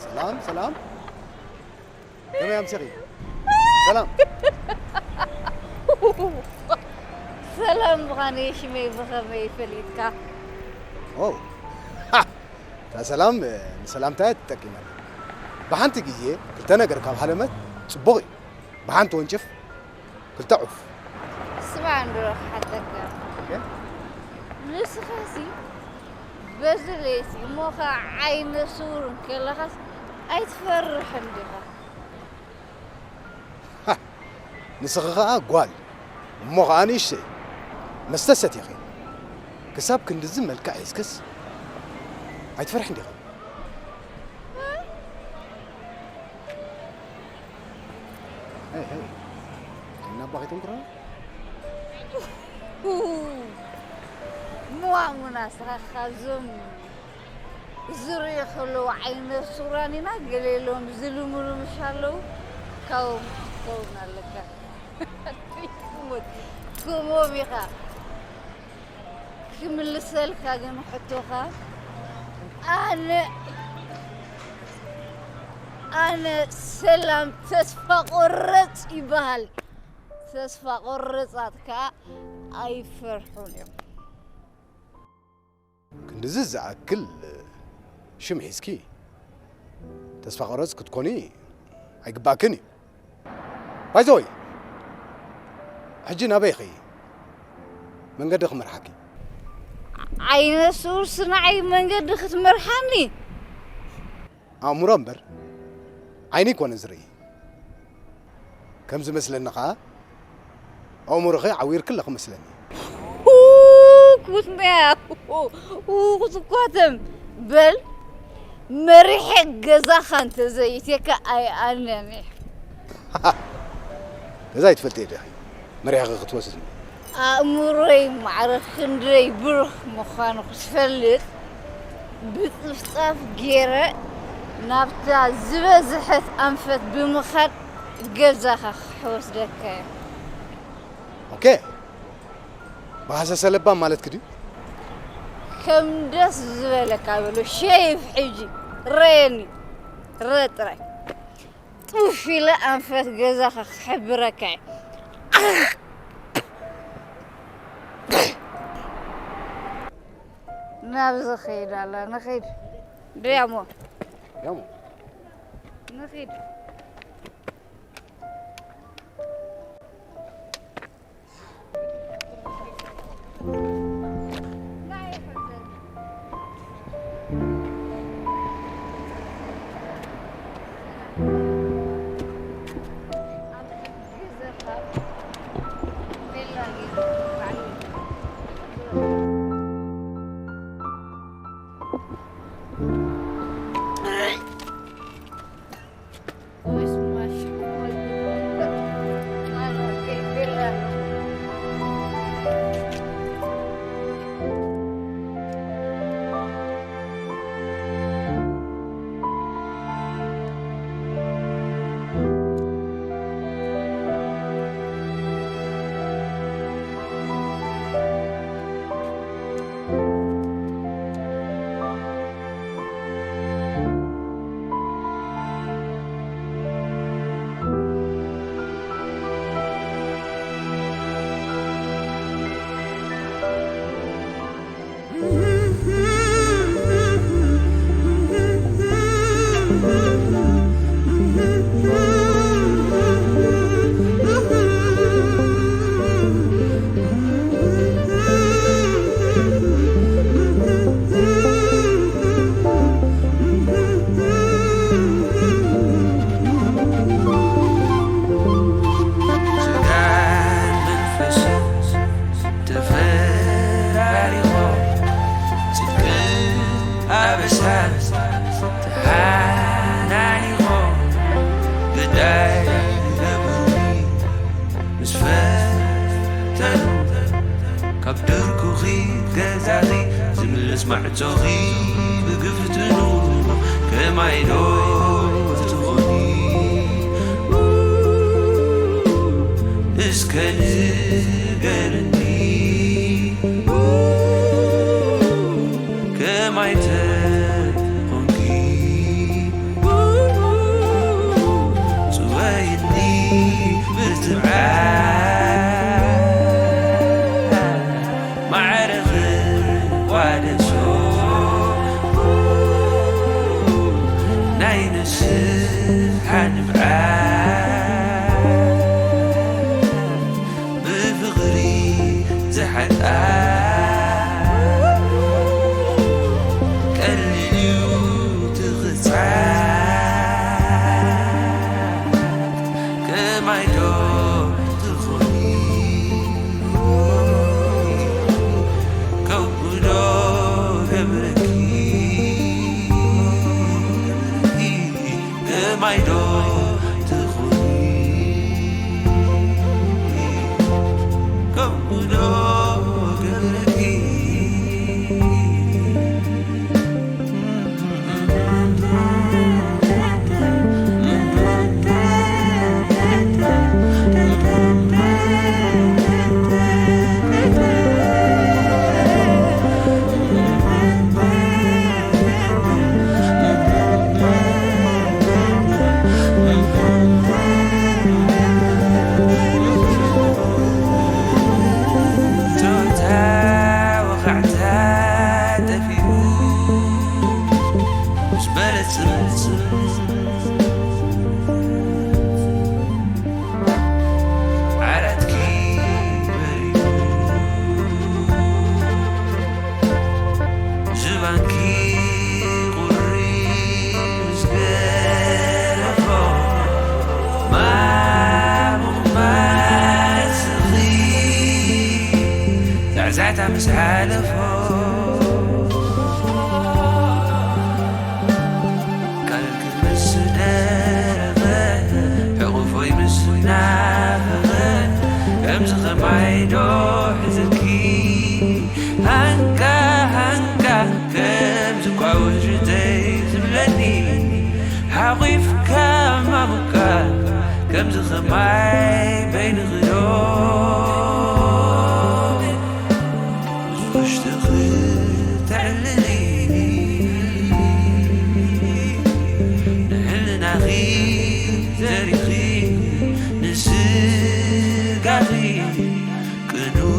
ሰላም ሰላም፣ ከመይ ኣምሲኺ? ሰላም። ሰላም ብኻነይ ሽመይ ብኸመይ ፈሊጥካ? ኦ፣ እታ ሰላም ንሰላምታ እያ ትጠቂመላ። ብሓንቲ ግዜ ክልተ ነገር ካብ ሃለመት ጽቡቕ እዩ። ብሓንቲ ወንጭፍ ክልተ ዑፍ። ስማዕ እንዶ ክሓተካ። ንስኻሲ በዚ ለይቲ እሞ ኸዓ ዓይነ ስውር እንከለኻስ ኣይትፈርሕን ዲኻ? ንስኺ ኸኣ ጓል እሞ ኸኣ ንእሽተይ መስተ ሰቲኺ ክሳብ ክንድዚ መልክዕ ሒዝክስ ኣይትፈርሕን ዲኺ? ሄይ ሄይ እናባኺ ትምክሮ ምዋሙና ስኻ ካብዞም ዝርእዩ ከለዉ ዓይነት ሱራን ኢና ገለ ኢሎም ዝልምሉ ምሽ ኣለዉ ካብኦም ክትከውን ኣለካ። ከምኦም ኢኻ ክምልሰልካ ግን ሕቶኻ ኣነ ኣነ ሰላም ተስፋ ቆረፅ ይበሃል። ተስፋ ቆረፃት ከዓ ኣይፈርሑን እዮም። ክንድዚ ዝኣክል ሽም ሒዝኪ ተስፋ ቆረፅ ክትኮኒ ኣይግባእክን እዩ። ባይዘወይ ሕጂ ናበይ ኢኺ መንገዲ ክመርሓኪ? ዓይነ ስውርሲ ንዓይ መንገዲ ክትመርሓኒ? ኣእምሮ እምበር ዓይኒ ኣይኮነ ዝርኢ። ከም ዝመስለኒ ኸኣ ኣእምሮኺ ዓዊርኪ ኣለኺ መስለኒ። ኩትመያ ክትኳተም በል መሪሐ ገዛኻ እንተዘይእትየካ ኣይኣልነን እየ። ገዛይ ትፈልጥዮ ዲኺ መሪሕኺ ክትወስድኒ? ኣእምሮይ ማዕረ ክንደይ ብሩኽ ምዃኑ ክትፈልጥ ብጽፍጻፍ ገይረ ናብታ ዝበዝሐት ኣንፈት ብምኻድ ገዛኻ ክወስደካ እየ። ኦኬ። ብሃሰሰ ለባም ማለትኪ ድዩ? ከም ደስ ዝበለካ በሎ ሸይፍ ሕጂ ረየኒ ረ ጥራይ ጡፍ ኢለ ኣንፈት ገዛኻ ክሕብረካ እየ። ናብዚ ኸይድ ኣላ ንኸይድ ድያሞ ያሞ ንኸይድ ማዕጾኺ ብግፍትኑ ከማይ ዶ ትኾኒ? እስከ ንገርኒ ከማይ ተኾንኪ? ጽወይኒ ብትብዓት ማዕረ ክቋደሶ ናይ ንስሓ ንብዓት ብፍቕሪ ዝሓጣ ቀሊል እዩ ትኽጻ ከማይ ዶ ትኾኒ? ከምኡ ዶ ገብረኪ? ከማይ ዶ ትኾኒ? ከምኡ ዶ ገብረኪ? ቶታ ወኻዕታ ጠፊኡ ምስ በለ ጽምጽም ዓራትኪ በሪዱ ዝባንኪ ቁሪ ምስ ገረፎ ማሙቕ ማይ ስኺ ዛዕዛዕታ ምስ ሓለፎ ቃልኪ ምስ ደረቐ ሕቑፎይ ምስ ናፈቐ ከምዚ ኸማይ ዶ ሕዝኪ ሃንካ ሃንካ ከምዚ ኳ ውሽተይ ዝብለኒ ሓቑፍካ ማሙካ ከምዚ ኸማይ በይንኺ ዶ ውሽጥኺ ተዕልሊ ንሕልናኺ ዘሪኺ ንስጋኺ ቅኑዕ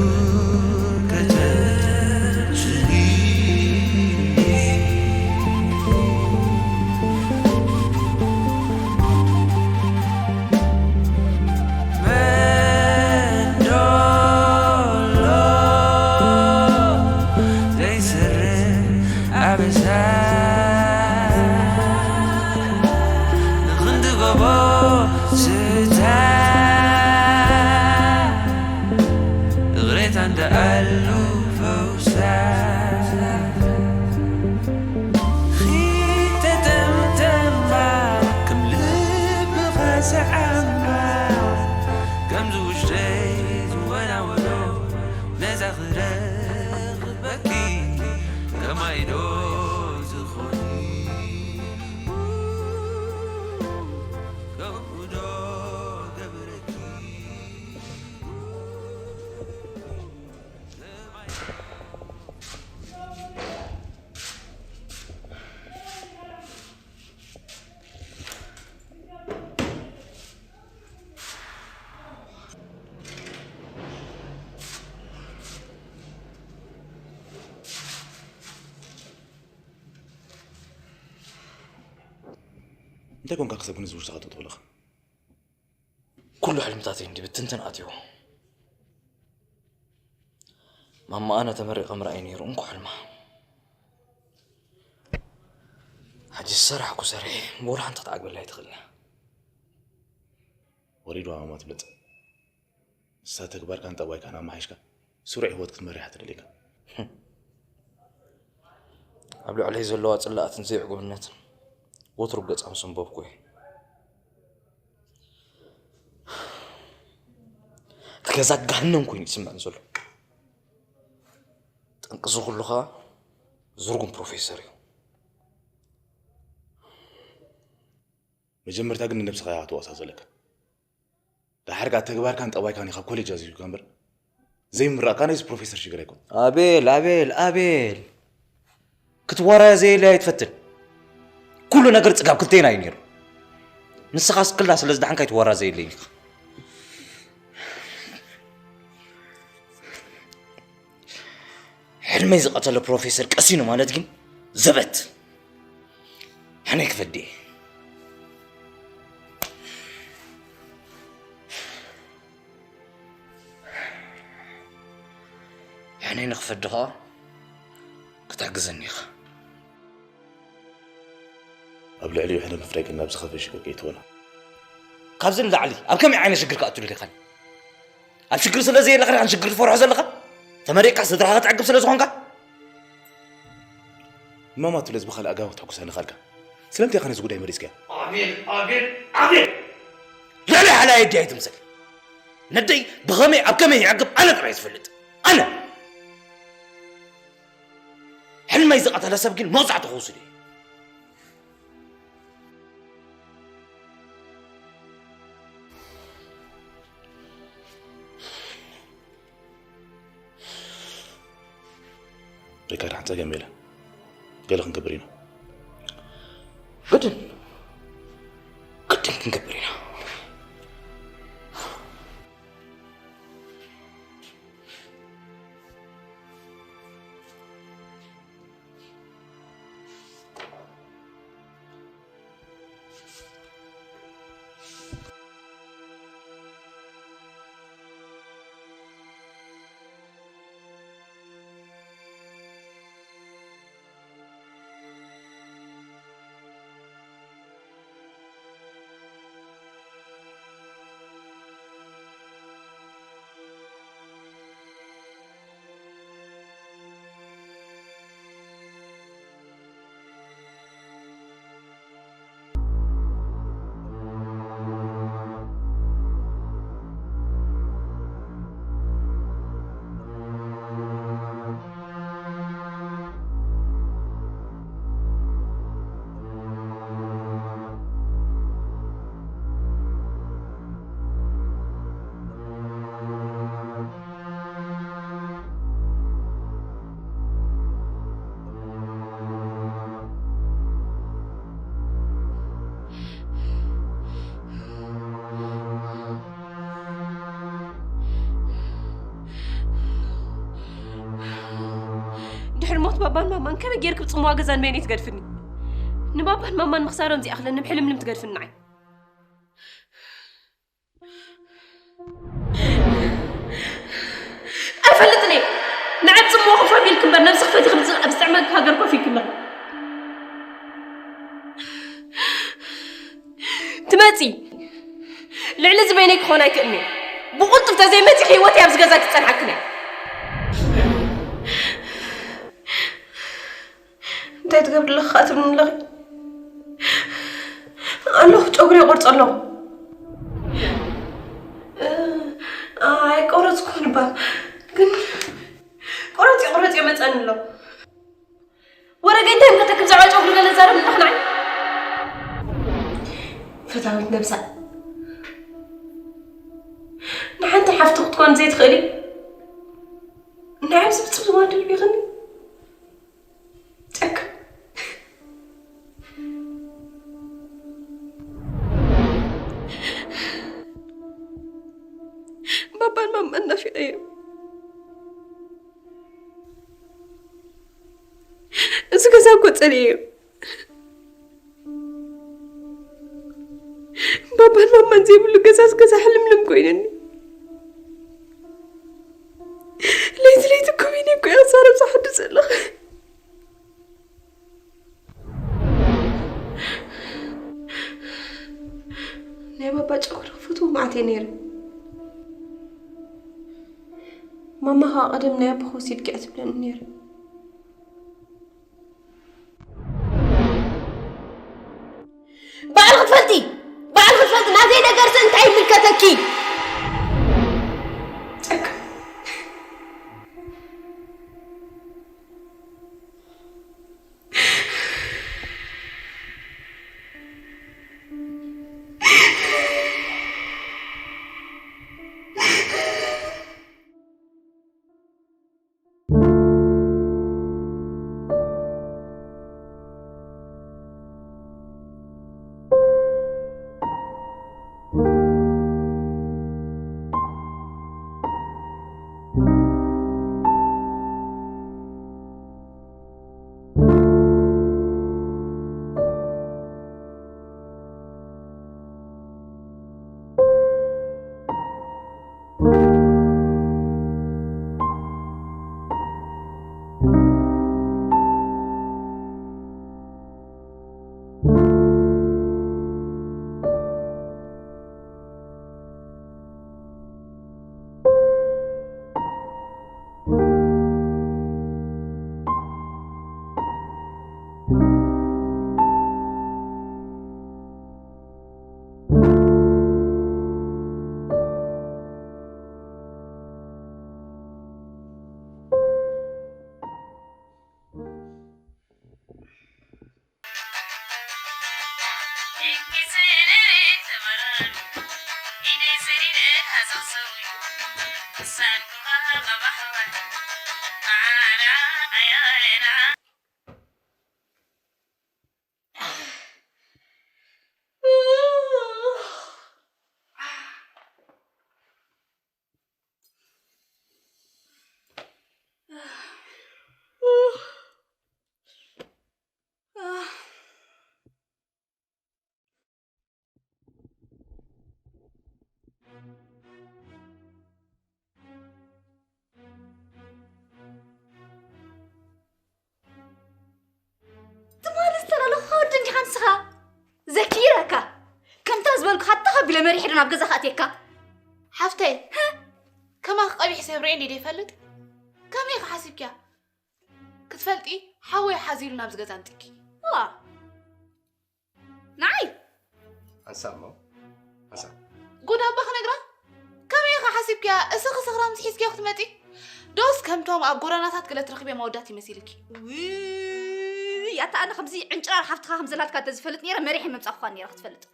ከተስሊ መንዶሎ ዘይስርሕ ኣበሳ ንኽንዲ ጎቦ ስታ እግሬታ እንደኣሉ ፈውሳ ኺተጠምተማ ከም ልብኻ ሰዓማ ከምዚ ውሽጠይ ዝወናወኖ ነዛ ክረኽበኪ ከማይ ዶ ዝኾኒ ከምኡ ዶ ገብረኪ እንታይ ኮንካ ክሰብ ክንዚ ውሽጥኻ ትጥቕልቕ? ኩሉ ሕልምታተይ እንዲ ብትንትን ኣትይዎ። ማማ ኣነ ተመሪቐ ምርኣይ ነይሩ እንኮ ሕልማ። ሕጂ ዝሰራሕኩ ሰሪሐ ብወላ ሓንቲ ክትዓግበላ ኣይትኽእልን እያ። ወሪድዋ ማማ ትብለጥ። ንሳ ተግባርካን ጠባይካን ኣመሓይሽካ ስሩዕ ህይወት ክትመርሕ ትደሊካ። ኣብ ልዕለይ ዘለዋ ጽላኣትን ዘይዕጉብነትን ወትሩ ገጻ ምስ ኣንበብኩ እየ። እቲ ገዛ ገሃነም ኮይኑ ይስምዐኒ ዘሎ። ጠንቂ እዚ ኩሉ ኸኣ ዝርጉም ፕሮፌሰር እዩ። መጀመርታ ግን ንነብስኻ ኢኻ ክትወቕሳ ዘለካ። ደሓር ከኣ ተግባርካን ጠባይካን እዩ ካብ ኮሌጅ ኣዚዙካ እምበር፣ ዘይምምራቕካ ናይዚ ፕሮፌሰር ሽግር ኣይኮነን። ኣቤል፣ ኣቤል፣ ኣቤል። ክትዋራያ ዘየለይ ኣይትፈትን። ኩሉ ነገር ጽጋብ ክልቴና እዩ ነይሩ። ንስኻ ስክላ ስለ ዝደሓንካ ኣይትዋራ ዘየለይ ኢኻ። ሕልመይ ዝቐተለ ፕሮፌሰር ቀሲኑ ማለት ግን ዘበት። ሕነይ ክፈዲ እየ። ሕነይ ንክፈዲ ኸኣ ክትሕግዘኒ ኢኻ። ኣብ ልዕሊኡ ሕነ ምፍዳይ ግን ናብ ዝኸፍእ ሽግር ከይትወና። ካብዚ ንላዕሊ ኣብ ከመይ ዓይነት ሽግር ክኣቱ ደሊኻኒ? ኣብ ሽግር ስለ ዘየለኻ ዲኻ ንሽግር ትፈርሖ ዘለኻ? ተመሪቕካ ስድራኻ ተዕግብ ስለ ዝኾንካ? ማማ ትብለስ ብኻልእ ኣገባብ ክትሕጉሰኒ ኻልካ። ስለምንታይ ኢኻ ነዚ ጉዳይ መሪጽካዮ? ኣቤል፣ ኣቤል፣ ኣቤል! ልዕሊ ሓላይ ኣደይ ኣይትምሰል። ነደይ ብኸመይ ኣብ ከመይ ይዕግብ ኣነ ጥራይ ዝፈልጥ። ኣነ! ሕልመይ ዝቐተለ ሰብ ግን መቕጻዕቱ ክወስድ እዩ። ሪካርድ፣ ሓንቲ ጸገም የለን። ገለ ክንገብር ኢና። ግድን፣ ግድን ክንገብር ኢና። ድሕሪ ሞት ባባን ማማን ከመይ ጌርክ ብጽምዋ ገዛን መን እዩ ትገድፍኒ? ንባባን ማማን ምኽሳሮም ዝኣኽለኒ ብሕልምልም ትገድፍኒ ንዓይ። ኣይፈልጥን እየ። ንዓይ ጽምዋ ኮፍ ኣቢልክ እምበር ነብስኽ ፈቲኽ ኣብ ዝጥዕመካ ሃገር ኮፍ ኢልክ እምበር። ትመጺ። ልዕሊ እዚ በይነይ ክኾን ኣይክእልን እየ። ብቕልጡፍ ተዘይመጺኺ ህይወተይ ኣብዚ ገዛ ክትጸንሓክን እያ። እንታይ ትገብሪ ኣለኺ ከኣ ትብልኒ ኣለኺ? ኣለኹ፣ ጨጉሪ ይቆርጽ ኣለኹ። እ፣ ኣይቆረጽኩን እባ፣ ግን ቁረጽ ይቁረጽ ይመጸኒ ኣሎ። ወረገ እንታይ ምከተክብ ዛዕባ ጨጉሪ ገለ ዛረብ ኣለኽ ንዓይ? ፈታዊት ነብሳ፣ ንሓንቲ ሓፍቲ ክትኮን ዘይትኽእሊ? ንዓይ ብስብጽብ ዝዋደድ ቢኽኒ? ጨካ። ባባን ማማን ናፊቐዮም። እዚ ገዛ እኮ ጸሊኤዮ። ባባን ማማን ዘይብሉ ገዛስ ገዛ ሕልምልም ኮይነኒ። ለይቲ ለይቲ እኮ በይነይ እኮ እየ ክዛረብ ዝሓድር ዘለኹ። ናይ ባባ ጨጉሪ ክፈትዎ መዓት እየ ነይረ። ማማ ኸዓ ቀደም ናይ ኣቦኺ ወሲድኪ እያ ትብለኒ ነይረ። ባዕልኺ ትፈልጢ፣ ባዕልኺ ትፈልጢ፣ ናተይ ነገርሲ እንታይ ይምልከተኪ? ጨካ። መሪሕ ዶ ናብ ገዛ ከኣትየካ? ሓፍተይ፣ ከማኺ ቀቢሕ ሰብ ርእየ እንዲየ ይፈልጥ? ከመይ ኢኺ ሓሲብኪያ? ክትፈልጢ፣ ሓወይ ሓዚሉ ናብዚ ገዛ ኣምጺእኪ። ዋ! ንዓይ? ሓንሳብ እሞ፣ ሓንሳብ። ጉድ ኣባ ክነግራ? ከመይ ኢኻ ሓሲብኪያ? እስኺ ስኽራምስ ሒዝኪዮ ክትመጺ? ዶስ ከምቶም ኣብ ጎደናታት ገለ ትረኽብዮም ኣወዳት ይመሲልኪ? ውይ፣ ኣታ ኣነ ከምዚ ዕንጭራር ሓፍትኻ ከም ዘላትካ እንተዝፈልጥ ነይረ፣ መሪሐ ምምጻእኩኻ ነይረ ክትፈልጥ።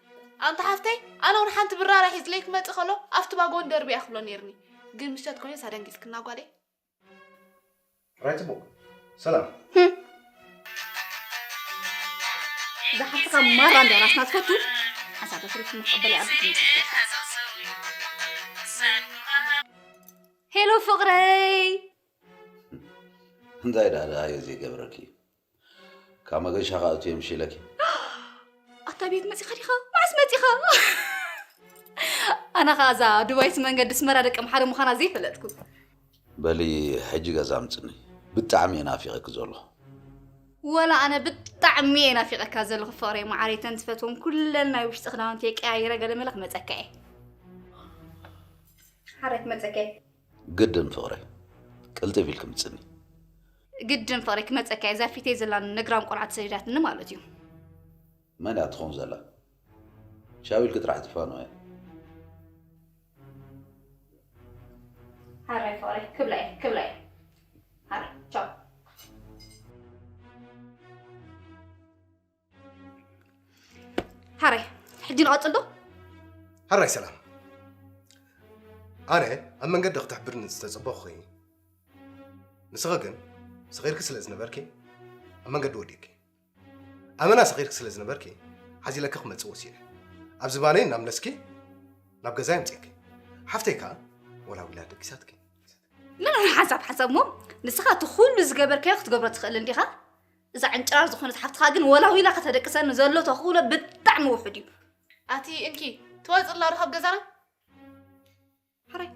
ኣንታ ሓፍተይ፣ ኣነ እውን ሓንቲ ብራራ ሒዝለይ ክመጽእ ከሎ፣ ኣብቲ ባጎን ደርብያ ክብሎ ነይርኒ። ግን ምሸት ኮይኑስ ኣደንጊጽክና ጓለይ። ራይ ጽቡቕ። ሰላም። ህም። እዛ ሓፍትኻ ማራ እንዳ ራስና ትፈቱ። ሓንሳብ ተትሪፍ ንኽቕበል እያ ኣብ ትምጽእ። ሄሎ ፍቕረይ። እንታይ ደኣ ደኣ እየ ዘይገብረኪ? ካብ መገሻ ከኣ እትዮም ሽለኪ። ኣታ ቤት መጺኻ ዲኻ? መዓስ መጺኻ? ኣነ ኸኣ እዛ ዱባይስ መንገዲ ኣስመራ ደቂ ኣምሓሩ ምዃና ዘይፈለጥኩ። በሊ ሕጂ ገዛ ኣምጽኒ። ብጣዕሚ እየ ናፊቐኪ ዘለኹ። ወላ ኣነ ብጣዕሚ እየ ናፊቐካ ዘለኹ ፍቕረይ መዓረይ። እተን ዝፈትወን ኩለን ናይ ውሽጢ ክዳውንተይ ቀያይረ ገለ መለ ክመጸካ እየ። ሓረይ ክመጸካ እየ። ግድን ፍቕረይ፣ ቅልጥፍ ኢልኪ ምጽኒ። ግድን ፍቕረይ ክመጸካ እየ። እዛ ፊተይ ዘላ ነግራም ቆልዓ ተሰዲዳትኒ ማለት እዩ። መን እያ ትኸውን ዘላ? ሻው ኢልኪ ጥራሕ ትፋኖ እያ። ሓራይ ፍቕረይ፣ ክብላ እየ፣ ክብላ እየ። ሓራይ፣ ቻው። ሓራይ፣ ሕጂ ንቐጽል ዶ? ሓራይ ሰላም። ኣነ ኣብ መንገዲ ክትሕብርኒ ዝተጸበኹኺ፣ ንስኺ ግን ሰኺርኪ ስለ ዝነበርኪ ኣብ መንገዲ ወዲቕኪ። ኣመና ሰኺርኪ ስለ ዝነበርኪ ሓዚለኪ ክመጽእ ወሲነ። ኣብ ዝባነይ እናምለስኪ ናብ ገዛይ ኣምጺእኪ። ሓፍተይ ከኣ ወላዊላ ደጊሳትኪ። ምን ሓንሳብ ሓንሳብ እሞ ንስኻ እቲ ኩሉ ዝገበርካዮ ክትገብሮ ትኽእል እንዲኻ? እዛ ዕንጭራር ዝኾነት ሓፍትኻ ግን ወላዊላ ከተደቅሰኒ ዘሎ ተኽእሎ ብጣዕሚ ውሑድ እዩ። ኣቲ እንኪ ትወጽእ ኣላ ዶ ካብ ገዛና? ሓራይ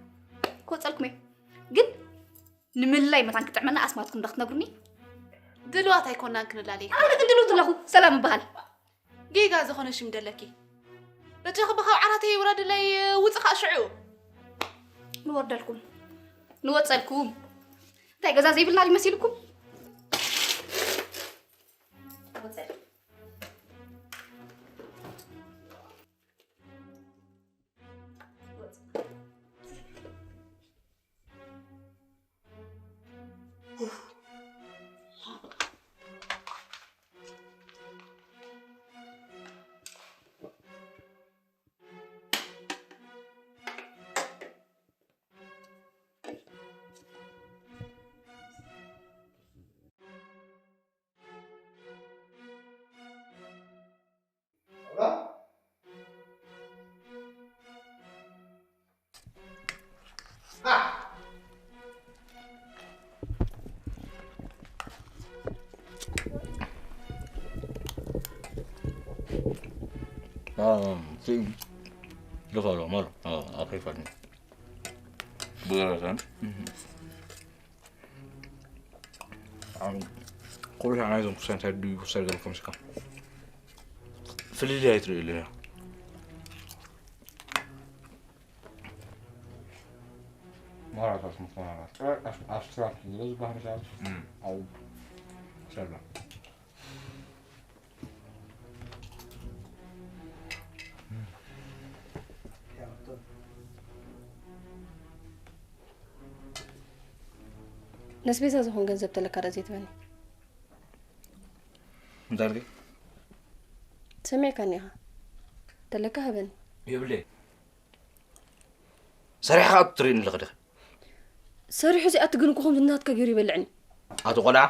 ክወጸልኩም እየ። ግን ንምልላይ መታን ክጥዕመና ኣስማትኩም ዶ ክትነግሩኒ? ድልዋት ኣይኮናን ክንላለይ። ኣነ ግን ድልውቲ ኣለኹ። ሰላም እበሃል። ጌጋ ዝኾነ ሽም ደለኪ። በጃኺ ብኻብ ዓራተይ ውረድለይ፣ ውጽእ ኸኣ ሽዑ። ንወርደልኩም። ንወጸልኩም። እንታይ ገዛ ዘይብልና ድዩ መሲልኩም? ንወጸል። ልኸሎ መሎ ኣኺፋኒ ብገረሰን ኩሉ ሻዕ ናይዞም ክሳን እንታይ ድዩ ክሳን ገለ ከምስካ ፍልልይ ኣይትርእዩ ኣለና። ማራታት ምኮናራት ኣስትራክ ዝበዝ ባህርታት ኣብ ሰላ ነስቤዛ ዝኾን ገንዘብ ተለካ ዶ ዘይትበኒ? እንታይ ኢልኪ? ሰሚዕካኒ ኢኻ። ተለካ ሃበኒ። የብለይ። ሰሪሕኻ ትርእይኒ ኣለኺ ዲኺ? ሰሪሑ ዘይኣቲ ግን እኮ ከምዚ ናትካ ገይሩ ይበልዕኒ። ኣቲ ቆልዓ፣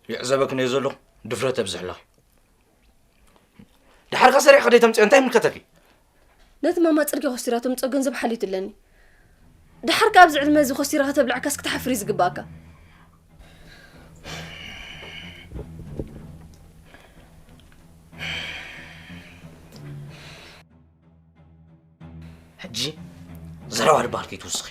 ይዕዘበክን እየ ዘለኹ፣ ድፍረት የብዝሕለኺ። ደሓር ከ ሰሪሕኺ ደይተምፅኦ እንታይ ይምልከተኪ? ነቲ ማማ ፅርግያ ኮስቲራ ተምፅኦ ገንዘብ ሓልዮት ኣለኒ። ደሓር ከ ኣብዚ ዕድመ እዚ ኮስቲራ ከተብልዐካስ ክትሓፍር እዩ ዝግባኣካ። ሕጂ ዘረባ ድበሃል ከይትውስኺ።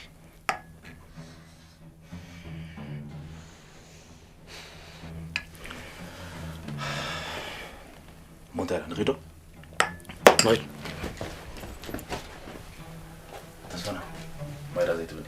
እሞ እንታይ ንኺዶ? ማይ ተስፋና ማይራ ዘይትብኒ።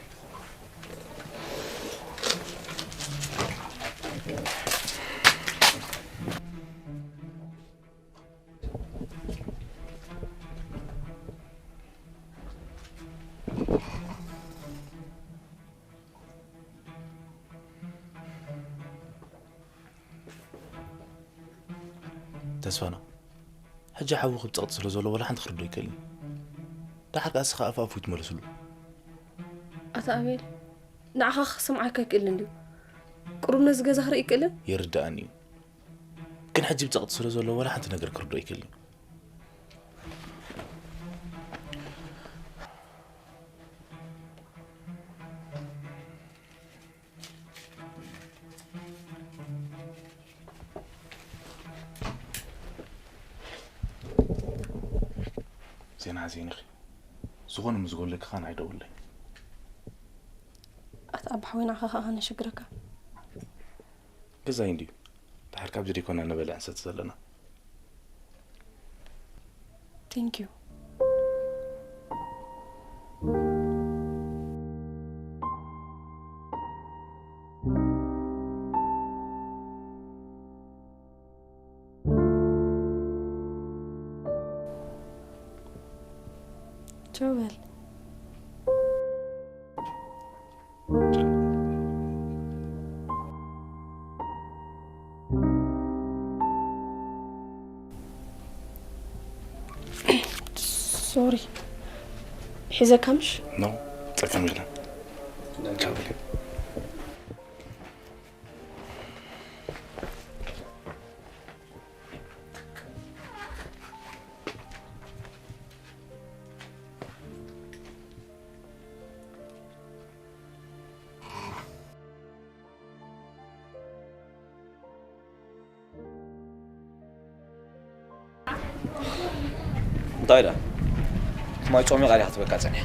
ተስፋና፣ ሕጂ ሓዊ ክብጸቕጥ ስለ ዘሎ ዋላ ሓንቲ ክርዶ ይክእልን። ደሓር ከኣ እስኻ ኣፍ ኣፉ ይትመለስሉ። ኣታ ኣቤል፣ ንዓኻ ክስምዓካ ይክእልን ድዩ? ቁሩብ ነዚ ገዛ ክርኢ ይክእልን? ይርድኣኒ እዩ። ግን ሕጂ ብጸቕጥ ስለ ዘሎ ዋላ ሓንቲ ነገር ክርዶ ይክእልን። ዜና ሓዚንኺ። ዝኾነ ምስ ጎለኪ ኸኣ ንዓይ ደውለይ። ኣታ ኣባ ሓወይ፣ ንዓኻ ኸኣ ከነሽግረካ። ገዛይ እንድዩ። ድሓር ካብዚ ደይኮና ንበልዕ ንሰቲ ዘለና። Thank you። ቻው በል። ሶሪ። ሒዘካ ምሽ? ኖ፣ ጸገም የለን። ቻው በል። እንታይ ደኣ? ማይ ጾሚቓ ዲኻ ትበካ ጸኒሓ?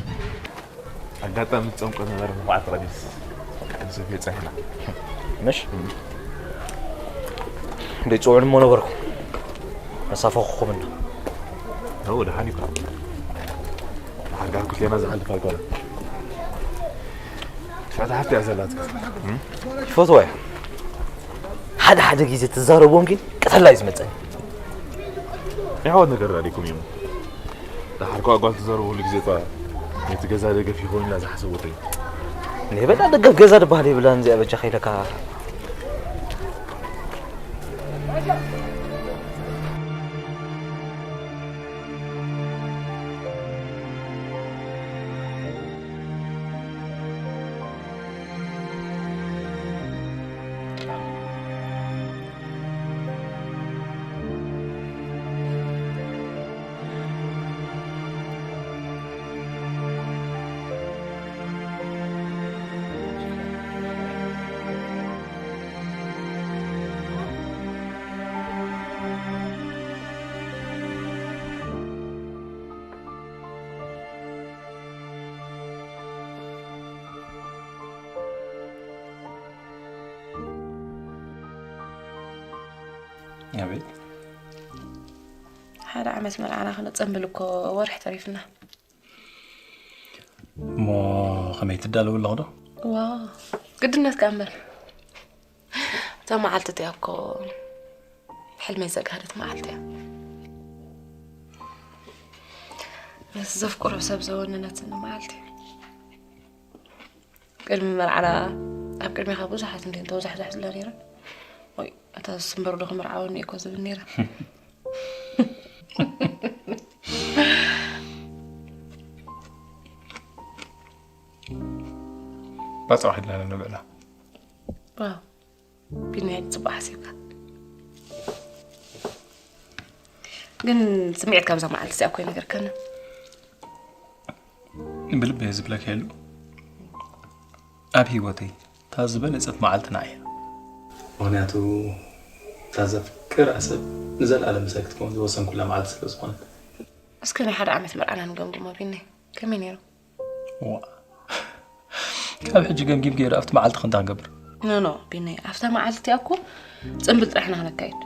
ኣጋጣሚ ጾም ቅድሚ መርዓ መኹዓት ረቢስ ክንሰፍዮ ጸኒሕና። ምሽ? ደይ ጽውዕን እሞ ነበርኩ። መሳፈኹኹም እንዶ። ተው፣ ደሓን ይኮ። ሓርጋ ኩቴና ዝሓልፍ ኣይኮነ። ትፈታ ሓፍቲ እያ ዘላትካ። እም? ይፈትዋ እያ። ሓደ ሓደ ግዜ ትዛረቦም ግን ቅተላ እዩ ዝመጸኒ። የሕዋት ነገር ኣሪኩም እዩ። ደሓር እኮ ኣጓል ትዛረቡ ሁሉ ግዜ እኳ ነቲ ገዛ ደገፍ ይኸውን ኢላ ዝሓሰቦ እዩ። ሌበላ ደገፍ ገዛ ድበሃል የብላን እዚኣ በጃ ከይለካ። ኣቤት። ሓደ ዓመት መርዓና ክነጸንብል እኮ ወርሒ ተሪፍና። እሞ ከመይ ትዳለዉ ኣለኹ ዶ? ዋ፣ ግድነት ከኣ እምበር። እዛ መዓልቲ እቲኣ እኮ ሕልመይ ዘግሃደት መዓልቲ እያ። ምስ ዘፍቅሮ ሰብ ዘወነነትኒ መዓልቲ። ቅድሚ መርዓና ኣብ ቅድሜኻ ብዙሓት እንዲን ተወዛሕዛሕ ዝብላ ነይረን። ወይ፣ እታ ስምበሩ ዶ ክምርዓወኒ እኮ ዝብል ነይረ። ባጽዋ ሒድና ንብዕላ። ዋው፣ ቢንያም ጽቡቕ ሓሲብካ። ግን ስምዒት ካብዛ መዓልቲ እዚኣ እኮ ኣይነገርከንን። ብልቢ እየ ዝብለካ የሉ። ኣብ ህይወተይ እታ ዝበለጸት መዓልቲ ንዓይ እያ። ምኽንያቱ እታ ዘፍቅራ ሰብ ንዘለኣለም ምሳይ ክትከውን ዝወሰንኩላ መዓልቲ ስለ ዝኾነት። እስከ ናይ ሓደ ዓመት መርዓና ንገምግሞ ቢኒ። ከመይ ነይሩ? ዋ። ካብ ሕጂ ገምጊም ገይሩ ኣብቲ መዓልቲ ክንታ ክንገብር። ኖ፣ ኖ፣ ቢኒ፣ ኣብታ መዓልቲ እቲኣ እኮ ጽምብል ጥራሕ ኢና ክነካይድ።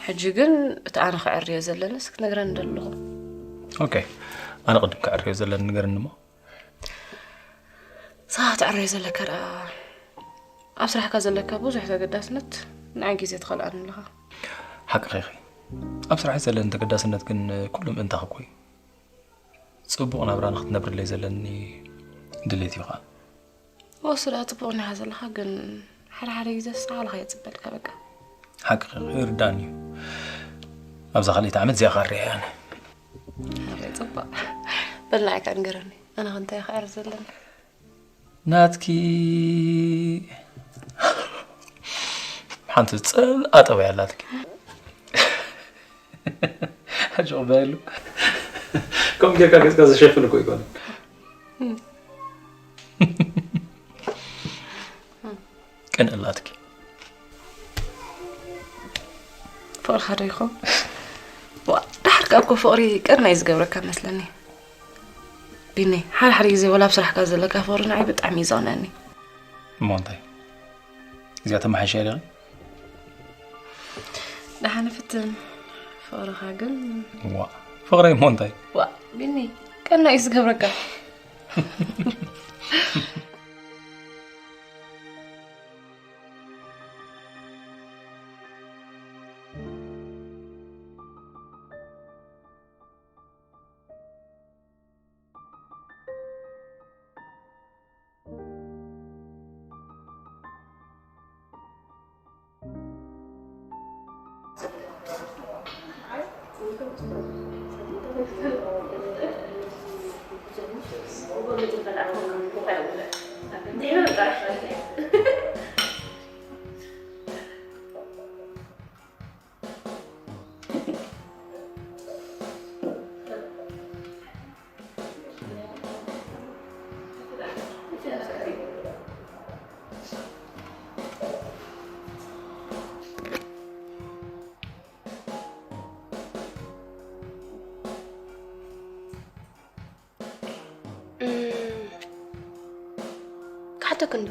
ሕጂ ግን እቲ ኣነ ክዕርዮ ዘለንስ ክትነግረኒ ደለኹ። ኦኬ፣ ኣነ ቅድም ክዕርዮ ዘለኒ ንገርኒ እሞ። ንስኻ ክትዕረዮ ዘለካ ደኣ፣ ኣብ ስራሕካ ዘለካ ብዙሕ ተገዳስነት ንዓይ ግዜ ትኸልኣኒ ኣለኻ። ሓቅኺ ኢኺ። ኣብ ስራሕ ዘለኒ ተገዳስነት ግን ኩሉ ምእንታኺ እኮ እዩ። ጽቡቕ ናብራ ንክትነብርለይ ዘለኒ ድሌት እዩ ኸኣ። ወሱ ደኣ ጽቡቕ እንዲኻ ዘለኻ፣ ግን ሓደ ሓደ ግዜ ስዓልኻ የጽበልካ በቃ። ሓቅኺ ይርዳእኒ እዩ። ኣብዛ ካልኣይቲ ዓመት እዚኣ ኸኣ ርእየ ኣነ። ኣበይ ጽቡቕ። በል ንዓይ ከኣ ንገረኒ። ኣነ ኸ እንታይ ክዕርፍ ዘለኒ? ናትኪ ሓንቲ ጽልኣ ጠባይ ኣላትኪ። ሕጂ ቅበሉ። ከምኡ ጌርካ ገጽካ ዝሸፍን እኮ ኣይኮነን። ቅንእ ኣላትኪ። ፍቕርኻ ዶ ይኸውን? ዋ፣ ደሓር ከኣ እኮ ፍቕሪ ቅርና እዩ ዝገብረካ መስለኒ። ቢኒ፣ ሓደ ሓደ ግዜ ወላ ኣብ ስራሕካ ዘለካ ፍቕሪ ንዓይ ብጣዕሚ እዩ ዘቕንኣኒ። እሞ እንታይ? እዚኣ ተመሓይሻ ኢለኺ? ደሓን ፍትን። ፍቕርኻ ግን ዋ፣ ፍቕረይ እሞ እንታይ? ዋ፣ ቢኒ፣ ቅና እዩ ዝገብረካ። እም፣ ክሓተክ እንዶ፣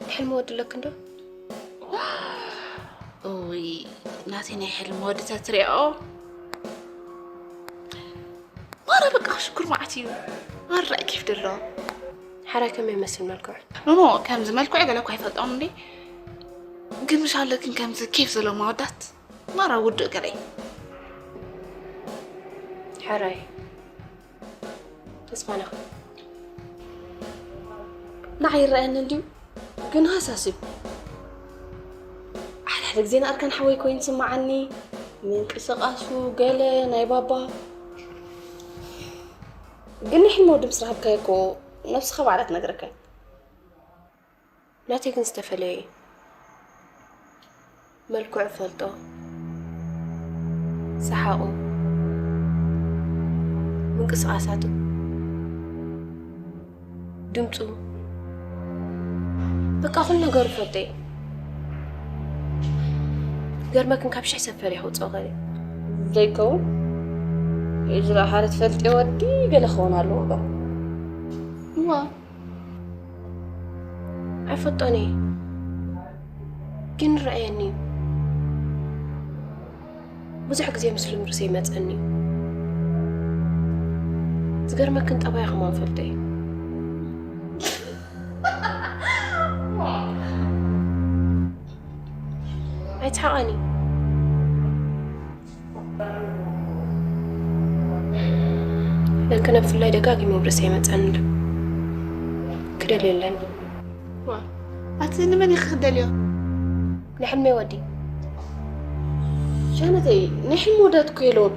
ናይ ሕልሚ ወዲ ኣለክ እንዶ? ኡይ፣ ናተይ ናይ ሕልሚ ወዲ ተትሪኦ። ማራ በቃ ሽኩር መዓት እዩ። ማራ ኬፍ ደሎ። ሓራይ ከመይ ይመስል መልክዑ? ኖኖ፣ ከምዚ መልክዑ ገለ እኳ ኣይፈልጦን እንዴ። ግን ምሻለክን ከምዚ ኬፍ ዘሎ ማወዳት ማራ ውዱእ ገለ። ሓራይ። ተስፋና። ንዓይ ይረኣየኒ እንድዩ፣ ግን ሃሳስ እዩ። ሓደ ሓደ ግዜ ንኣርካን ሓወይ ኮይኑ ይስምዓኒ፣ ምንቅስቓሱ ገለ ናይ ባባ። ግን ናይ ሕልሚ ወዲ ምስ ረኸብካዮ እኮ ነብስኻ ባዕላ ትነግረካ። ናተይ ግን ዝተፈለየ እዩ። መልክዑ እፈልጦ፣ ሰሓቑ፣ ምንቅስቓሳቱ፣ ድምፁ፣ በቃ ኩሉ ነገሩ እፈልጦ እዩ። ገርመክን ካብ ሽሕ ሰብ ፈሪሐ ክውፅኦ እኽእል እየ። ዘይከውን፣ እዚ ደኣ ሓደ ትፈልጥዮ ወዲ ገለ ክኸውን ኣለዎ እምበር። እዋ። ኣይፈልጦን እየ፣ ግን ይረኣየኒ እዩ። ብዙሕ ግዜ ምስሉ ምርሰይ ይመፀኒ እዩ። ዝገርመክን ጠባዩ ከማን ፈልጦ እዩ። ኣይትሓቐኒ። ለክነ ብፍላይ ደጋጊሙ ኣብ ርእሰይ ይመጸኒ ኣሎ። ክደልዮ ኣለኒ። ዋ፣ ኣቲ ንመን ኢኺ ክደልዮ? ንሕልመይ ወዲ። ሻነተይ፣ ናይ ሕልሚ ወዳት እኮ የለውን።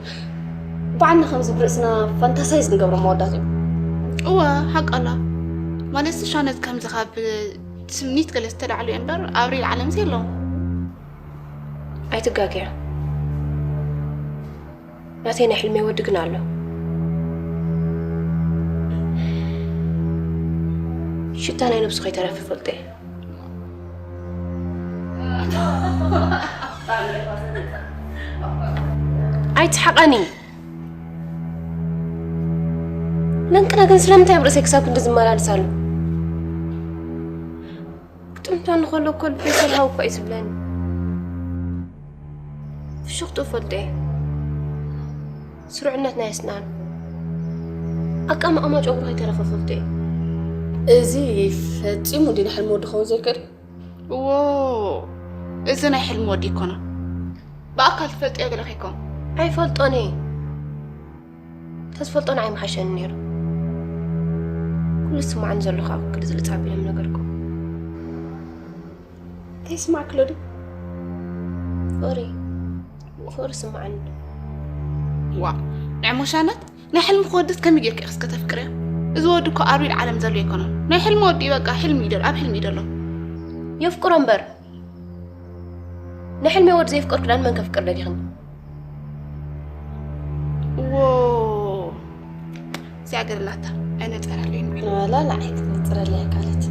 ባዕልና ከምዚ ብርእስና ፋንታሳይዝ ንገብሮም መወዳት እዮም። እወ፣ ሓቂ ኣላ። ማለትሲ ሻነት ከምዚ ካብ ስምኒት ገለ ዝተላዕሉ እዮም እምበር ኣብ ሪል ዓለምሲ የለውን። ኣይትጋገያ። ናተይ ናይ ሕልመይ ወዲ ግን ኣሎ። ሽታ ናይ ነብሱ ከይተረፈ ፈልጠ እየ። ኣይትሓቐኒ። ለንቅነ ግን ስለምንታይ ኣብ ርእሰይ ክሳብ ክንዲ ዝመላለስ ኣሎ? ክጥምተኒ ከሎ እኮ ልበይ ሰላም እኮ እዩ ዝብለኒ። ፍሽኽትኡ እፈልጦ እየ። ስሩዕነት ናይ ኣስናን ኣቀማቕማ ጨጉሩ ከይተረፈ ፈልጦ እዩ። እዚ ፈጺሙ እንዲ ንሕልሚ ወዲ ክኸውን ዘይክእል። እዎ፣ እዚ ናይ ሕልሚ ወዲ ይኮና። ብኣካል ትፈልጥዮ ገለ ከይኮን። ኣይፈልጦን እየ። ተዝፈልጦ ንዓይ ምሓሸኒ ነይሩ። ኩሉ ዝስማዓኒ ዘሎ ከዓ ክልጽልጽ ኣቢለ ምነገርኩ። እንታይ ይስማዕ ክሎዲ? ፍቕሪ፣ ፍቕሪ ይስማዓኒ። ዋ፣ ንዕሞሻነት ናይ ሕልሚ ክወድስ ከመይ ጌርካ ኢኽስ ከተፍቅርዮ? እዚ ወዲ እኮ ኣብ ሪል ዓለም ዘሎ ኣይኮነን። ናይ ሕልሚ ወዲ በቃ ሕልሚ ይደል፣ ኣብ ሕልሚ ይደሎ። የፍቅሮ እምበር። ናይ ሕልሚ ወዲ ዘየፍቀርኩ ዳን መን ከፍቅር ደሊኽኒ? ዎ፣ እዚኣ ገለላታ ኣይነጸራለይን። ንበላ ንዓይ ክትነጽረለይ ካልት።